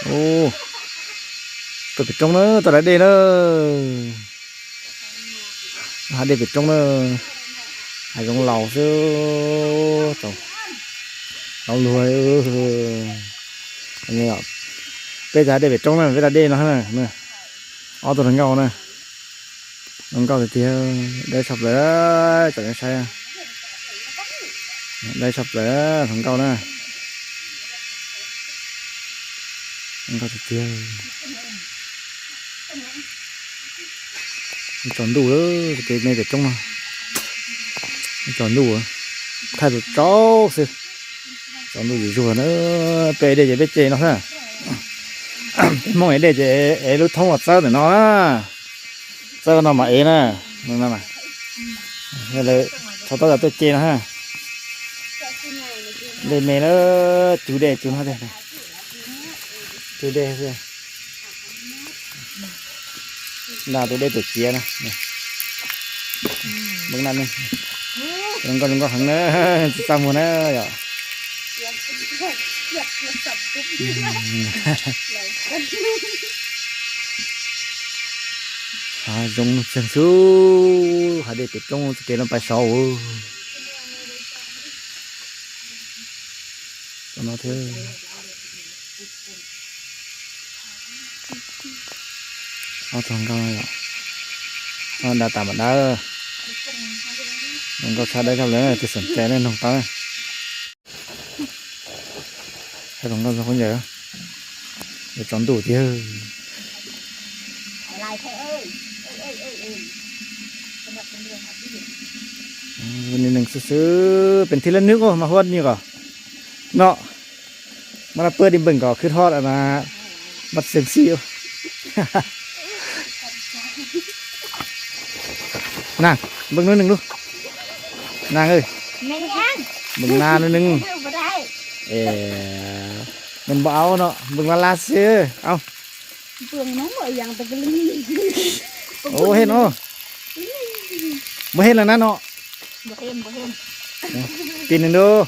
Ub, tuaj pem roob na, tuaj da dej na. Hav dej pem roob na. Hav zoov laus xwb. Tau, tau luag. Peb cov hav dej pem roob na, peb da dej no na. Ob tug hluas nkauj na. Hluas nkauj tiag tiag, dawb tshaj plaws, tsom nej saib. Dawb tshaj plaws, hluas nkauj na. Hluas nkauj tiag tiag. Tsaus ntuj, kev me pem roob no. Tsaus ntuj, thaij tsaus tsaus xwb. Tsaus ntuj zuj zuag na, peb dej ces peb ce no xwb. Peb Hmoob ev dej ces ev lub thoob uas txawb ntawm no na. Txawb no mas ev na. Lawv thaum tau tuaj ce no ha. Dej me na, cug dej cug no, cug dej xwb. Nta tus dej tuam ciav na. Nplooj nab ne, zoo nkauj zoo nkauj heev na, tsis txaj muag na yom. Hav zoov tseeg xwb, hav dej pem roob, txoj kev no pais saud. Tom no thiab. Ob tug hluas nkauj no yom, da tas npam dawb, hluas nkauj tshaj dawb tshaj plaws, tus xeem cai nej noog tau. Hluas nkauj zoo khaub ncaws, yuav tsaus ntuj tiag. Neeg xwb xwb, pem thib lab nwb mas huab nyuj kom no, mas pab di npeem kom khwb hod mas, mas xeem xij. Nag, npeem nub neeg lub. Nag, npeem nab nub neeg. Nws npau no, npeem laj laj xwb. Au. Ua he no. Npau he no. Tis nws nub.